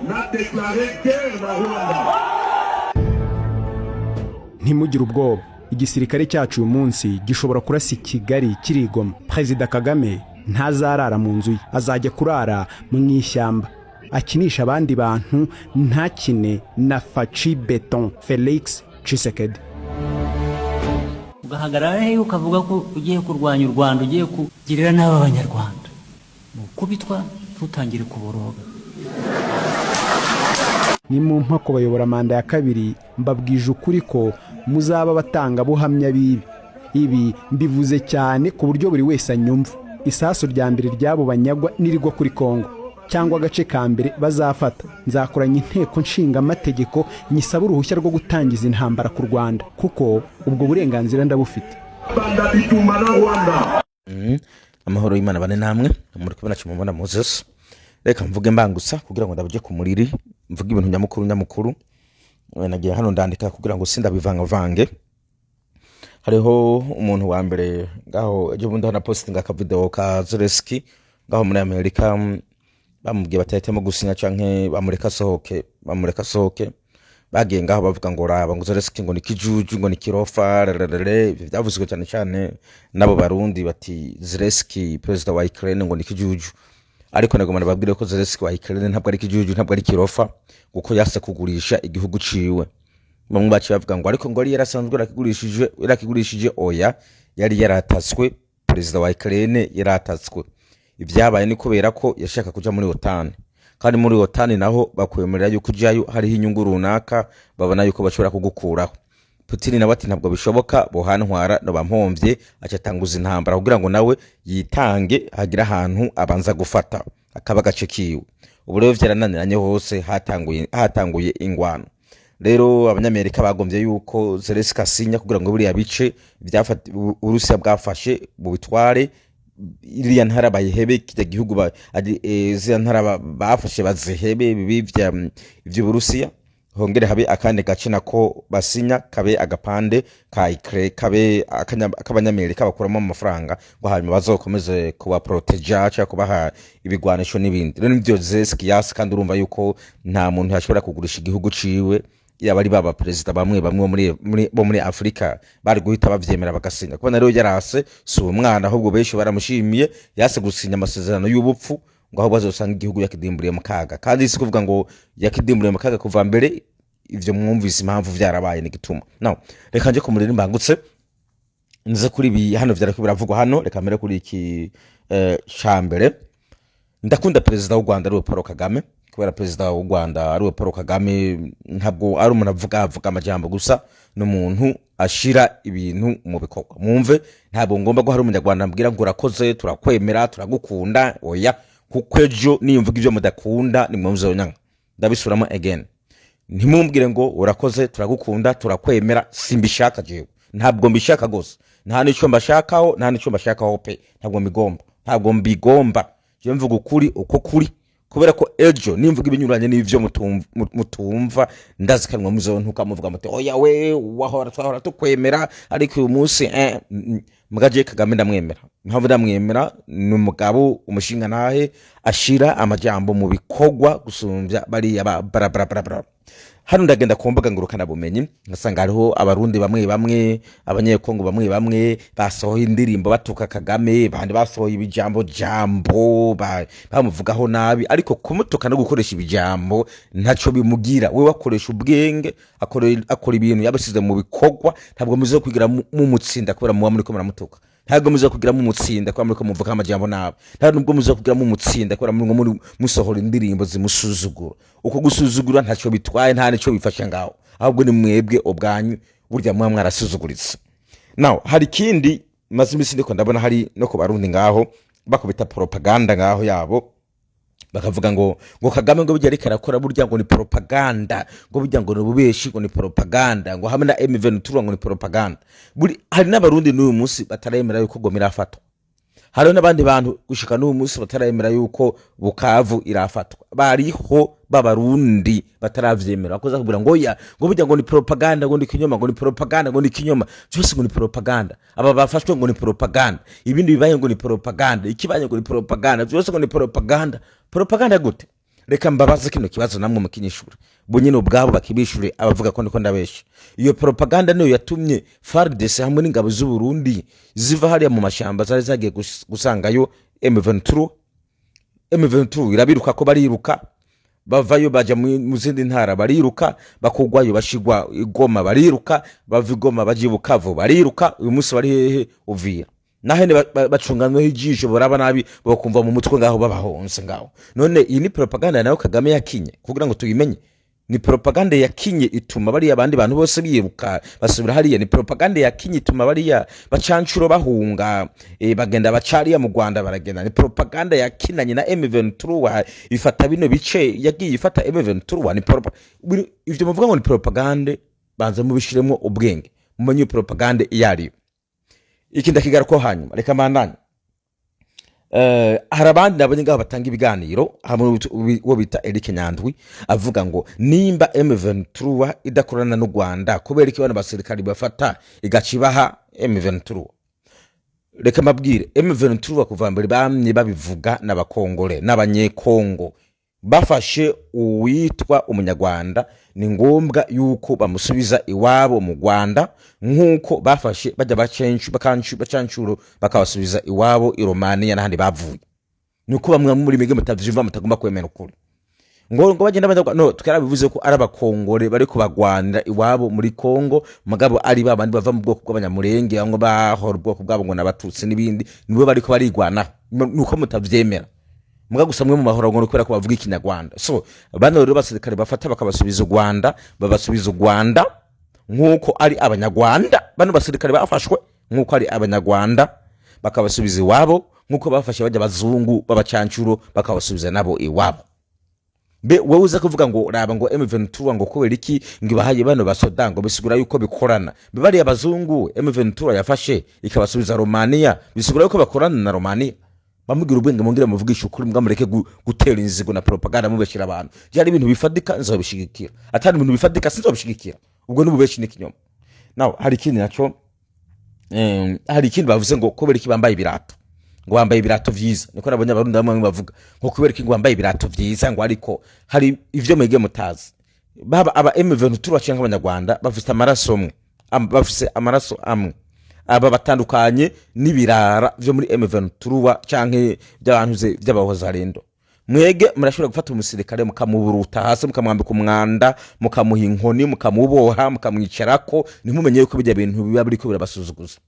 Na déclaré guerre na Rwanda. Ntimugire ubwoba, igisirikare cyacu uyu munsi gishobora kurasa i Kigali kiri i Goma. Perezida Kagame ntazarara mu nzu ye, azajya kurara mu ishyamba, akinisha abandi bantu, ntakine na Fatshi Béton Felix Tshisekedi. Ugahagarara hehe ukavuga ko ugiye kurwanya u Rwanda, ugiye kugirira nabi Abanyarwanda? Ni ukubitwa ntutangire kuboroga. Nimumpa kubayobora manda ya kabiri, mbabwije ukuri ko muzaba abatangabuhamya b'ibi. Ibi mbivuze cyane ku buryo buri wese anyumva. Isasu rya mbere ry'abo banyagwa nirigwa kuri Kongo cyangwa agace ka mbere bazafata, nzakoranya Inteko Nshingamategeko nyisaba uruhushya rwo gutangiza intambara ku Rwanda, kuko ubwo burenganzira ndabufite. Banda bitumba na Rwanda. Amahoro y'Imana bane namwe. Muri kubona Kimubona Moses. Reka mvuge mbangutsa kugira ngo ndabuje ku muriri, mvuge ibintu nyamukuru nyamukuru. Nagiye hano ndandika kugira ngo sindabivangavange. Hariho umuntu wa mbere ngaho ejo bundi hano postinga akavideo ka Zelensky ngaho muri Amerika, bamubwiye batahitemo gusinya canke bamureka asohoke, bamureka asohoke. Bagiye ngaho bavuga ngo raba, ngo Zelensky ngo ni kijuju, ngo ni kirofa rererere. Ivyo byavuzwe cyane cyane n'abo Barundi, bati Zelensky perezida wa Ukraine ngo ni kijuju. Ariko nagomba nababwire ko Zelensky wa Ukraine ntabwo ari kijuju, ntabwo ari kirofa, kuko yase kugurisha igihugu ciwe. Bamwe baciye bavuga ngo ariko ngo yari yarasanzwe yarakigurishije, yarakigurishije. Oya, yari yarataswe. Perezida wa Ukraine yaratatswe. Ibyabaye ni kubera ko yashaka kuja muri OTAN, kandi muri OTAN naho bakwemerera yuko ujayo hariho inyungu runaka babona yuko bashobora kugukuraho. Putin nawe ati ntabwo bishoboka, bohantwara no bampovye. Aca atanguza intambara kugira ngo nawe yitange, hagire ahantu abanza gufata akaba agace kiwe. Ubu rero vyarananiranye hose, hatanguye ingwano. Rero Abanyamerika bagombye yuko Zelensky asinya kugira ngo buriya bice Uburusiya bwafashe bubitware, iriya ntara bayihebe, kirya gihugu ziriya ntara bafashe bazihebe, bibi vy'Uburusiya, hongere habe akandi gace nako basinya kabe agapande ka Ukraine, kabe ak'Abanyamerika bakuramo amafaranga, ngo hanyuma bazokomeze kubaproteja cyangwa kubaha ibigwanisho n'ibindi. Rero nivyo Zelensky yasi, kandi urumva yuko nta muntu yashobora kugurisha igihugu ciwe. Yaba ari baba perezida bamwe bamwe bo muri Afurika bari guhita bavyemera bagasinya. Kubona rero yarase, si umwana, ahubwo benshi baramushimiye. Yase gusinya amasezerano y'ubupfu, ngo ahubwo azosanga igihugu yakidimburiye mu kaga. Kandi si kuvuga ngo yakidimburiye mu kaga kuva mbere, ivyo mwumvise impamvu vyarabaye n'igituma. Now reka nje ku muriri mbangutse, nze kuri ibi hano vyariko biravugwa hano. Reka mbere kuri iki ca mbere. Ndakunda perezida w'u Rwanda ariwe Paul Kagame, kubera perezida w'u Rwanda ariwe Paul Kagame ntabwo ari umuntu avuga avuga amajambo gusa, ni umuntu ashira ibintu mu bikorwa. Mwumve, ntabwo ngomba ko hari Umunyarwanda ambwira ngo urakoze, turakwemera, turagukunda. Oya, kuko ejo niyumvuga ibyo mudakunda nimwe muzonyanga. Ndabisubiramo again, ntimumbwire ngo urakoze, turagukunda, turakwemera. Simbishaka jewe, ntabwo mbishaka gose, nta n'icyo mbashakaho, nta n'icyo mbashakaho pe. Ntabwo mbigomba, ntabwo mbigomba. Jewe mvuga ukuri uko kuri, kubera ko ejo nimvuga ibinyuranye n'ivyo mutumva, ndazikanwa muzontuka, muvuga muti oya we, wahora twahora tukwemera, ariko uyu munsi Mbwa je Kagame ndamwemera. Impamvu ndamwemera, ni umugabo umushinga ntahe ashira amajambo mu bikorwa gusumbya bariya ba bara bara bara bara. Hano ndagenda ku mbuga ngurukanabumenyi ngasanga hariho Abarundi bamwe bamwe, Abanyekongo bamwe bamwe basohoye indirimbo batuka Kagame, bandi basohoye ibijambo jambo bamuvugaho nabi. Ariko kumutuka no gukoresha ibijambo ntaco bimugira. We wakoresha ubwenge, akora ibintu yabasize mu bikorwa. Ntabwo muze kugira mumutsinda kubera muba muriko muramutuka, ntabwo muze kugira mumutsinda kubera muriko muvuga amajambo nabi, nta nubwo muze kugira mumutsinda kubera murimo muri musohora indirimbo zimusuzugura. Uko gusuzugura ntacyo bitwaye, nta nicyo bifasha ngaho, ahubwo ni mwebwe ubwanyu burya muba mwarasuzuguritse. Now hari ikindi maze iminsi ndiko ndabona, hari no ku Barundi ngaho bakubita propaganda ngaho yabo, bakavuga ngo Kagame ngo burya ariko arakora burya ngo ni propaganda, ngo burya ngo ni ububeshi, ngo ni propaganda, ngo hamwe na M23 ngo ni propaganda. Buri hari n'Abarundi n'uyu munsi bataremera yuko Goma irafatwa, hariho n'abandi bantu gushika n'uyu munsi bataremera yuko Bukavu irafatwa. Bariho b'Abarundi bataravyemera, bakoza kugira ngo oya, ngo burya ngo ni propaganda, ngo ni kinyoma, ngo ni propaganda, ngo ni kinyoma byose, ngo ni propaganda, aba bafashwe ngo ni propaganda, ibindi bibaye ngo ni propaganda, ikibaye ngo ni propaganda, byose ngo ni propaganda. Propaganda gute? Reka Reka mbabaze kino kibazo namwe mukinyishure, bo nyine ubwabo bakibishure abavuga ko ndiko ndabesha. Iyo propaganda niyo yatumye FARDC hamwe n'ingabo z'u Burundi ziva hariya mu mashamba zari zagiye gusangayo M23. M23 irabiruka ko bariruka, bavayo baja mu zindi ntara bariruka, bakugwayo bashigwa i Goma bariruka, bava i Goma baja i Bukavu bariruka. Uyu munsi bari hehe? Uvira. Nahene bacunganweho ijisho, baraba nabi bakumva mu mutwe ngaho babahonse ngaho. None iyi ni propaganda nayo Kagame yakinye kugira ngo tuyimenye. Ni propaganda yakinye ituma bariya abandi bantu bose biruka basubira hariya. Ni propaganda yakinye ituma bariya bacancuro bahunga, bagenda bacariya mu Rwanda baragenda. Ni propaganda yakinanye na M23 ifata bino bice yagiye ifata M23. Ni ivyo muvuga ngo ni propaganda, banza mubishiremo ubwenge mumenye iyo propaganda iyo ariyo. Iki ndakigarukaho hanyuma. Reka mbandanye. Hari abandi nabonye ngaho batanga ibiganiro hamwe uwo bita Eric Nyandwi avuga ngo nimba M23 idakorana n'u Rwanda, kubera iki bano basirikari bafata igaca ibaha M23? Reka mbabwire, M23 kuva mbere bamye babivuga n'abakongore n'abanyekongo bafashe uwitwa umunyarwanda, ni ngombwa yuko bamusubiza iwabo mu Rwanda, nk'uko bafashe bajya bacancuro bakabasubiza iwabo i Romania n'ahandi bavuye. Nuko bamwe muri mwebwe mutavyumva, mutagomba kwemera ukuri, ngo bagenda bajya no twarabivuze ko ari abakongore bari kubagwanira iwabo muri Kongo, mugabo ari babandi bava mu bwoko bw'abanyamurenge, bamwe bahora ubwoko bwabo ngo n'abatutsi n'ibindi, nibo bariko barigwanaho. Nuko mutavyemera muga gusa mwe mu mahoro ngo kubera ko bavuga ikinyarwanda. So bano rero basirikare bafata bakabasubiza u Rwanda, babasubiza u Rwanda nk'uko ari abanyarwanda. Bano basirikare bafashwe nk'uko ari abanyarwanda bakabasubiza iwabo, nk'uko bafashe bajya abazungu b'abacancuro bakabasubiza nabo iwabo. Mbe wowe uza kuvuga ngo raba ngo M23 ngo kubera iki ngo ibahaye bano basoda, ngo bisigura yuko bikorana. Mbe bariya abazungu M23 yafashe ikabasubiza Romania, bisigura yuko bakorana na Romania? Bamubwira ubwenge, mungire muvugisha ukuri, mbwa mureke gutera inzigo na propaganda mubeshyira abantu. Byari ibintu bifatika nzobishigikira, atari ibintu bifatika sinzobishigikira. Ubwo n'ububeshi n'ikinyoma. Now hari ikindi naco, hari ikindi bavuze ngo kubera iki bambaye ibirato, ngo bambaye ibirato vyiza. Niko nabonye abarundi bamwe bavuga ngo kubera iki ngo bambaye ibirato vyiza, ngo ariko hari ivyo mwebwe mutazi. Baba aba M23 canke abanyarwanda bafite amaraso amwe, bafise amaraso amwe. Aba batandukanye n'ibirara vyo muri M23 canke by'abantu by'abahozarendo. Mwege murashobora gufata umusirikare mukamuburuta hasi, mukamwambika umwanda, mukamuha inkoni, mukamuboha, mukamwicarako, ntimumenye yuko bijya bintu biba biriko birabasuzuguza.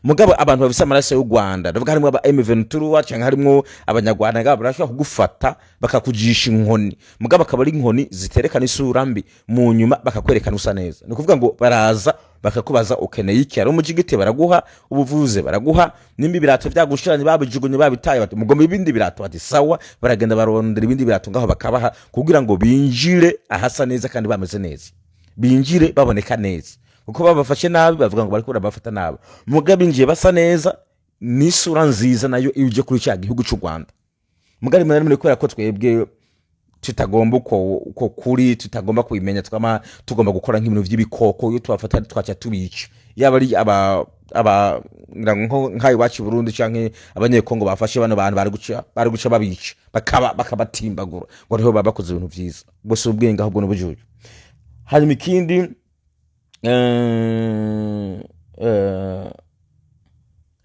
Mugabo abantu bafise amaraso y'u Rwanda, ndavuga harimo aba M23 canke harimo abanyarwanda, ngabo barashobora kugufata bakakujisha inkoni, mugabo akaba ari inkoni ziterekana isura mbi, mu nyuma bakakwerekana usa neza. Ni ukuvuga ngo baraza bakakubaza ukeneye iki, ari umujigiti baraguha, ubuvuze baraguha, nimba ibirato vyagushiranye babijugunye babitaye, bati mugomba ibindi birato, bati sawa, baragenda barondera ibindi birato ngaho bakabaha kugira ngo binjire ahasa neza kandi bameze neza, binjire baboneka neza. Kuko babafashe nabi bavuga ngo bariko barabafata nabi, mugabo binjiye basa neza n'isura nziza nayo iyo uje kuri cya gihugu cy'u Rwanda. Mugabo rimwe na rimwe kubera ko twebwe tutagomba uko kuri, tutagomba kubimenya, twama tugomba gukora nk'ibintu by'ibikoko. Iyo tubafata twaca tubica, yaba ari aba ngira ngo nk'ayo iwacu i Burundi canke abanyekongo bafashe bano bantu, bari guca babica bakabatimbagura ngo niho baba bakoze ibintu vyiza. Ubwo si ubwenge ahubwo n'ubujuju. Hanyuma ikindi,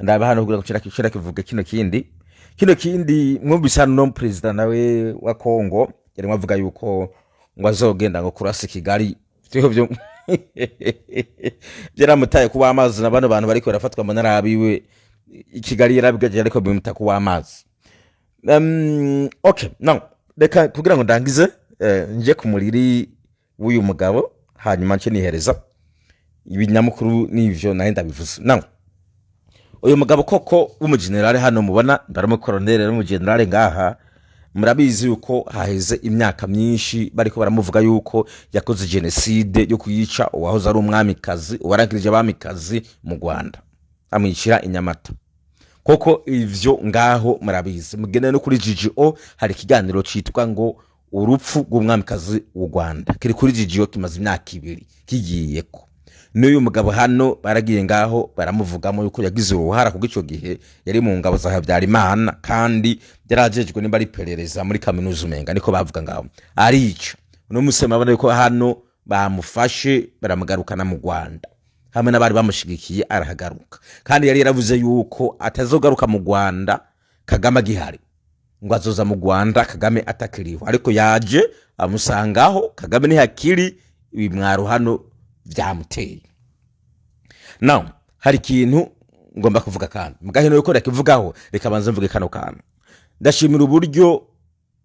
ndaba hano kugira ngo cira kivuge kino kindi. Mwumvise hano no perezida nawe wa Kongo yarimo avuga yuko ngo azogenda ngo kurasa Kigali. Vyo vyo byaramutaye kuba amazi na bano bantu bariko barafatwa mu narabiwe i Kigali yarabigaje, ariko bimuta kuba amazi. Okay, now reka kugira ngo ndangize, nje ku muriri w'uyu mugabo, hanyuma nce nihereza ibinyamukuru n'ivyo naye ndabivuze. Now uyu mugabo koko w'umujenerale hano mubona, ndaramukoronere w'umujenerale ngaha, murabizi yuko haheze imyaka myinshi bariko baramuvuga yuko yakoze jenoside yo kuyica uwahoze ari umwamikazi, uwarangirije abamikazi mu Rwanda, amwicira i Nyamata. Koko ivyo ngaho murabizi, mugende no kuri GGO hari ikiganiro citwa ngo urupfu rw'umwamikazi w'u Rwanda, kiri kuri GGO, kimaze imyaka 2 kigiyeko. N'uyu mugabo hano baragiye ngaho baramuvugamo yuko yagize uruhara, kuko icyo gihe yari mu ngabo za Habyarimana kandi yarajejwe nimba ari iperereza muri kaminuza, umenga niko bavuga ngaho. Arica uno munsi murabona yuko hano bamufashe baramugarukana mu Rwanda hamwe n'abari bamushigikiye, arahagaruka. Kandi yari yaravuze yuko atazogaruka mu Rwanda Kagame agihari, ngo azoza mu Rwanda Kagame atakiriho, ariko yaje amusangaho Kagame ntihakiri. Ibimwaro hano byamuteye. Now hari ikintu ngomba kuvuga kandi mugahino yuko ndakivugaho, reka banze mvuge kano kantu. Ndashimira uburyo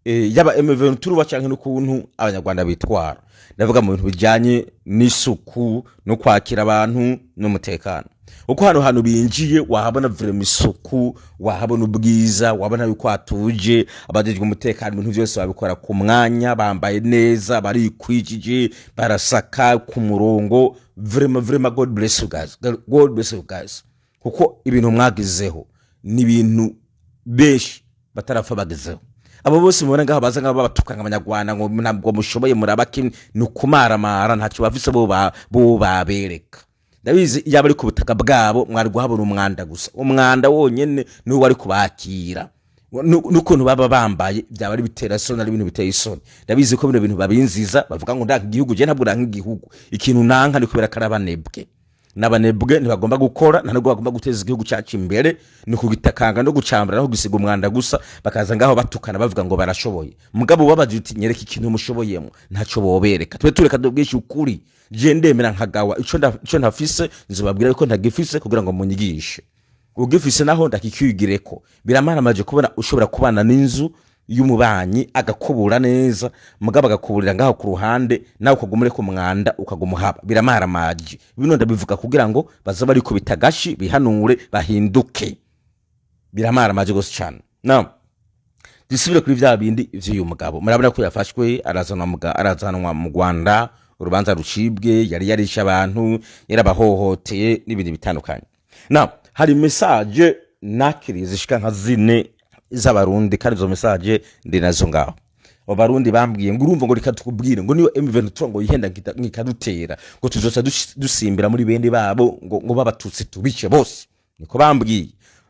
yaba M23 canke n'ukuntu Abanyarwanda bitwara, ndavuga mu bintu bijyanye n'isuku no kwakira abantu n'umutekano, uko hano hantu binjiye wahabona vraiment isuku, wahabona ubwiza, wabona yuko hatuje. Abajejwe umutekano ibintu byose babikora ku mwanya, bambaye neza, barikwijije, barasaka ku murongo. Vraiment, vraiment, God bless you guys, God bless you guys, kuko ibintu mwagezeho ni ibintu benshi batarapfa bagezeho. Abo bose mubona ngaho baza ngaho babatuka ngo Abanyarwanda ngo ntabwo mushoboye, murabaki, ni ukumaramara, ntacyo bafise bo babereka. Ndabizi iyo bari ku butaka bwabo mwari guhabona umwanda gusa, umwanda wonyene niwo wari kubakira. N'ukuntu baba bambaye byaba ari bitera isoni, ari ibintu biteye isoni. Ndabizi ko bino bintu babinziza bavuga ngo ndanka igihugu. Je ntabwo ndanka igihugu, ikintu nanka ni kubera ko ari abanebwe. N'abanebwe ntibagomba gukora, nta nubwo bagomba guteza igihugu cyacu imbere, ni ukugitakanga no gucambura no kugisiga umwanda gusa. Bakaza ngaho batukana bavuga ngo barashoboye. Mugabo wabaje uti: "Nyereka ikintu mushoboyemo," ntacyo bobereka. Tube tureka dubwishe ukuri, je ndemera nkagawa ico ntafise, nzobabwira ko ntagifise kugira ngo munyigishe. Ugifise naho ndakikwigireko. Biramaramaje kubona ushobora kubana n'inzu y'umubanyi agakubura neza, mugabo agakuburira ngaho ku ruhande, nawe ukaguma ureka umwanda ukaguma uhaba. Biramaramaje. Bino ndabivuga kugira ngo baze barikubita agashi, bihanure, bahinduke. Biramaramaje gose cyane. Now dusubire kuri vya bindi vy'uyu mugabo. Murabona ko yafashwe arazanwa mu Rwanda, urubanza rucibwe. Yari yarishe abantu, yarabahohoteye n'ibindi bitandukanye. Now hari message nakiriye zishika nka zine z'Abarundi, kandi izo message ndi nazo ngaho. Abo Barundi bambwiye ngo: "Urumva," ngo, "reka tukubwire," ngo, "niyo M23 ngo yihenda nkikadutera, ngo tuzoca dusimbira muri bene babo, ngo b'Abatutsi tubice bose." Niko bambwiye.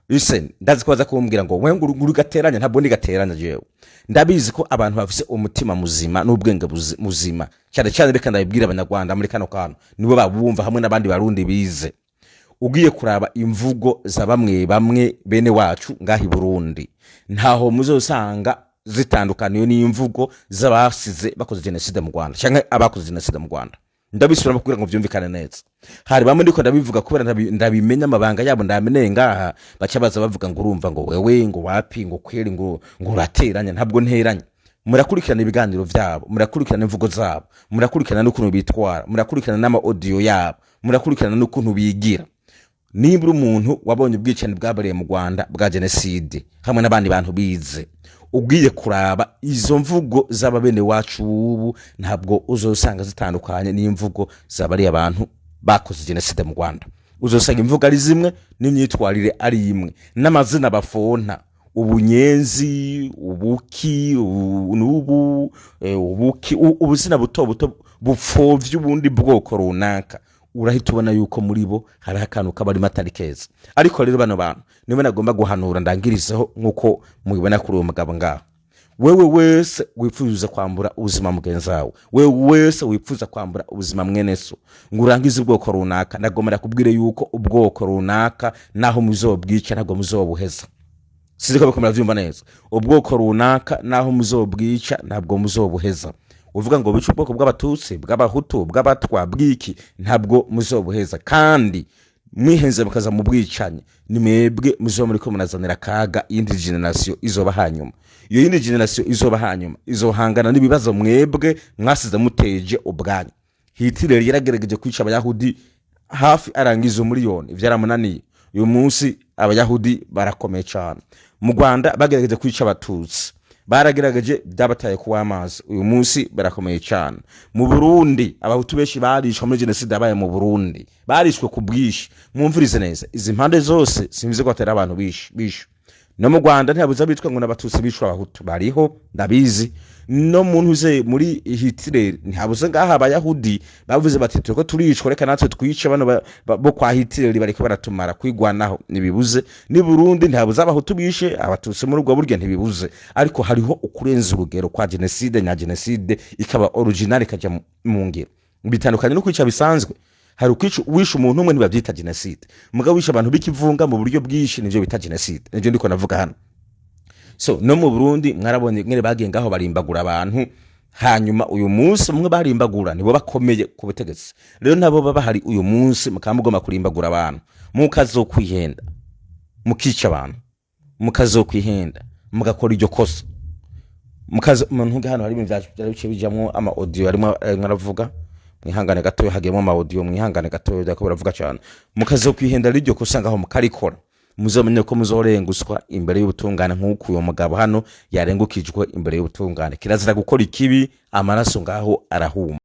Listen, ndazi ko baza kumbwira ngo we ngo uri gateranya. Ntabwo ndi gateranya. Jewe ndabizi ko abantu bafise umutima muzima n'ubwenge muzima, cyane cyane reka ndabibwira Abanyarwanda muri kano kantu, nibo babumva hamwe n'abandi Barundi bize. Ugiye kuraba imvugo za bamwe bamwe bene wacu ngaha i Burundi, ntaho muzosanga zitandukaniye n'imvugo z'abasize bakoze jenoside mu Rwanda cyangwa abakoze jenoside mu Rwanda. Ndabisubiramo kugira ngo byumvikane neza. Hari bamwe ndiko ndabivuga kubera ndabimenya amabanga yabo, ndameneye ngaha, baca baza bavuga ngo: "Urumva," ngo, "wewe," ngo, "wapi," ngo, "kweri," ngo "urateranya." Ntabwo nteranya. Murakurikirana ibiganiro vyabo, murakurikirana imvugo zabo, murakurikirana n'ukuntu bitwara, murakurikirana n'ama audio yabo, murakurikirana n'ukuntu bigira. Nimba uri umuntu wabonye ubwicanyi bwabereye mu Rwanda bwa jenoside hamwe n'abandi bantu bize, ugiye kuraba izo mvugo z'aba bene wacu ubu, ntabwo uzosanga zitandukanye n'imvugo z'abariya abantu bakoze jenoside mu Rwanda. Uzosanga imvugo ari zimwe n'imyitwarire ari imwe n'amazina bafonta, ubunyenzi, ubuki, n'ubu ubuki, ubuzina buto buto bupfovya ubundi bwoko runaka. Urahita ubona yuko muri bo hariho akantu kabarimo atari keza. Ariko rero bano bantu nibo nagomba guhanura, ndangirizeho nk'uko mubibona kuri uwo mugabo ngaho. Wewe wese wifuza kwambura ubuzima mugenzi wawe, wewe wese wifuza kwambura ubuzima mwene so ngo urangize ubwoko runaka, ndagomba ndakubwire yuko ubwoko runaka naho muzobwica ntabwo muzobuheza. Sinzi ko bikomera vyumva neza. Ubwoko runaka naho muzobwica ntabwo muzobuheza. Uvuga ngo bice ubwoko bw'Abatutsi, bw'Abahutu, bw'Abatwa, bw'iki, ntabwo muzobuheza. Kandi mwihenze mukaza mu bwicanyi, ni mwebwe muzoba muriko munazanira akaga iyindi generation izoba hanyuma. Iyo yindi generation izoba hanyuma izohangana n'ibibazo mwebwe mwasize muteje ubwanyu. Hitler yaragerageje kwica Abayahudi hafi arangiza umuriyoni, vyaramunaniye. Uyu munsi Abayahudi barakomeye cyane. Mu Rwanda bagerageje kwica Abatutsi, baragerageje, byabataye kuwa amazi, uyu munsi barakomeye cyane. Mu Burundi Abahutu benshi barishwe muri jenoside yabaye mu Burundi, barishwe ku bwinshi. Mwumvirize neza, izi mpande zose simvuze ko batari abantu bishwe. No mu Rwanda ntihabuze abitwa ngo n'Abatutsi bishwe, Abahutu bariho, ndabizi. No muntu uze muri Hitler, ntihabuze ngaha Abayahudi bavuze bati: "Turiko turicwa, reka natwe twice bano bo kwa Hitler, bariko baratumara." Kwigwanaho ntibibuze. Ni Burundi ntihabuze Abahutu bishe Abatutsi muri ubwo buryo, ntibibuze. Ariko hariho ukurenza urugero kwa jenoside nya jenoside, ikaba original, ikaja mu ngiro. Bitandukanye no kwica bisanzwe. Hari ukwica, wishe umuntu umwe ntibabyita jenoside, mugabo wishe abantu b'ikivunga mu buryo bwinshi nivyo bita jenoside. Nivyo ndiko navuga hano. So no mu Burundi mwarabonye mwere bagiye ngaho barimbagura abantu, hanyuma uyu munsi bamwe barimbagura nibo bakomeye ku butegetsi. Rero nabo baba bahari uyu munsi, mukaba mugomba kurimbagura abantu, mukazokwihenda mukica abantu, mukazokwihenda mugakora iryo kosa. Mukaza umuntu hano hari ibintu byari biciye bijamwo ama audio, arimo aravuga. Mwihangane gatoya, hagiyemo ama audio, mwihangane gatoya, byako baravuga cyane. Mukazokwihenda rero iryo kosa ngaho mukarikora, muzamenye ko muzorenguswa imbere y'ubutungane nk'uko uyu mugabo hano yarengukijwe imbere y'ubutungane. Kirazira gukora ikibi, amaraso ngaho arahuma.